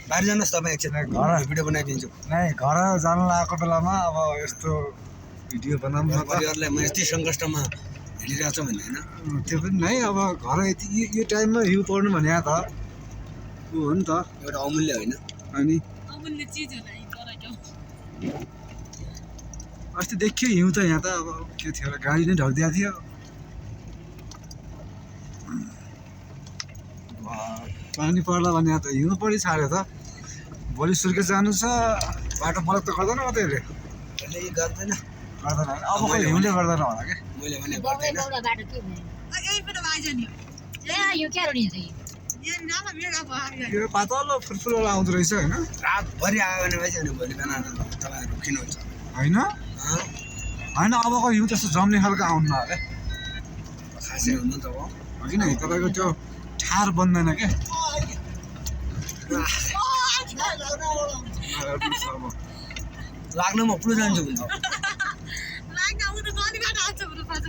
बाहिर जानुहोस् तपाईँ एकछिन घर भिडियो बनाइदिन्छु नै घर जान लागेको बेलामा अब यस्तो भिडियो बनाउनु मेरो परिवारलाई म यस्तै सङ्कष्टमा हिँडिरहेको छु भन्ने होइन त्यो पनि नै अब घर यति यो टाइममा हिउँ पर्नु भने त ऊ हो नि त एउटा अमूल्य होइन अनि अमूल्य चीज हो नि अस्ति देखियो हिउँ त यहाँ त अब के थियो होला गाडी नै ढल्दिएको थियो पानी पर्ला भने त हिउँ परि छाड्यो त भोलि सुर्के जानु छ बाटो मलक त गर्दैन हो त्यसले अहिले गर्दैन गर्दैन होइन अब खोइ हिउँले गर्दैन होला क्या मैले भने गर्दैन यही पनि आइज नि यो क्या रोनी यहाँ नाम मेरो अब यो पातलो फुलफुलवाला आउँदो रहेछ होइन रातभरि आयो भने भएछ भने भोलि बिहान तपाईँहरू किन्नुहुन्छ होइन होइन अबको हिउँ त्यस्तो जम्ने खालको आउनु अरे खासै हुनु त हो किन तपाईँको त्यो ठार बन्दैन क्या लाग्न म पुरो जान्छु भने लाग्न आउनु गलीबाट आउँछ बरु पाछ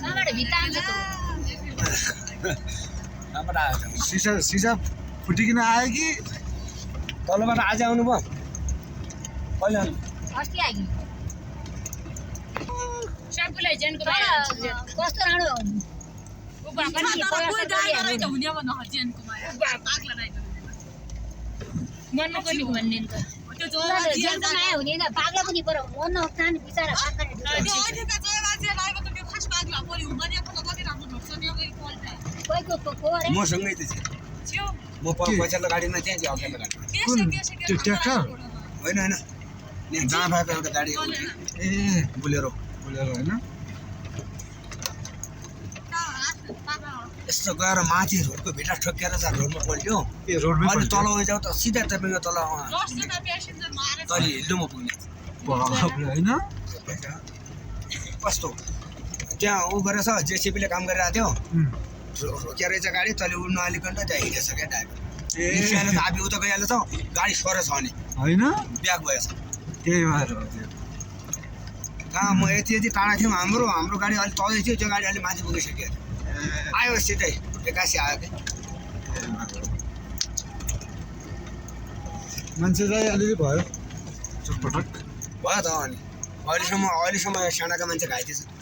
कहाँबाट भित्ता आउँछ त राम्रोबाट आयो सिसा सिसा फुटिकन आयो कि तलबाट आज आउनु भयो कहिले आउनु अस्ति आयो सबैलाई जेनको कस्तो राम्रो मनमा पनि भन्ने नि त जेनको माया हुने त पाग्ला पनि पर मन नखाने बिचारा मसँगै त थियो म पछिल्लो गाडीमा थिएँ त्यो अघिल्लो गाडीमा कुन त्यो ट्र्याक्टर होइन होइन यहाँ जहाँ भएको एउटा गाडी आउँथ्यो ए बोलेरो बोलेरो होइन यस्तो गएर माथि रोडको भित्र ठोकेर चाहिँ रोडमा पल्ट्यो ए रोडमै अहिले तल जाउँ त सिधा तपाईँको तल तैँले हिल्डोमा पुग्ने होइन कस्तो त्यहाँ ऊ गरेछ जेसिपीले काम गरिरहेको थियो रोकिया रहेछ गाडी तैँले उड्नु अलिकन त त्यहाँ हिँडेछ क्या ड्राइभर निस्किहाल्यो त आफै उता गइहाल्यो छ गाडी सरेछ अनि होइन ब्याग भएछ त्यही भएर हो त्यो कहाँ म यति यति टाढा थियौँ हाम्रो गाडी अलिक तलै थियो त्यो गाडी अलिक माथि पुगिसक्यो आयो सिधै एक्कासी आयो क्या मान्छे चाहिँ अलिअलि भयो चटपटक भयो त अनि अहिलेसम्म सानाका मान्छे घाइते छ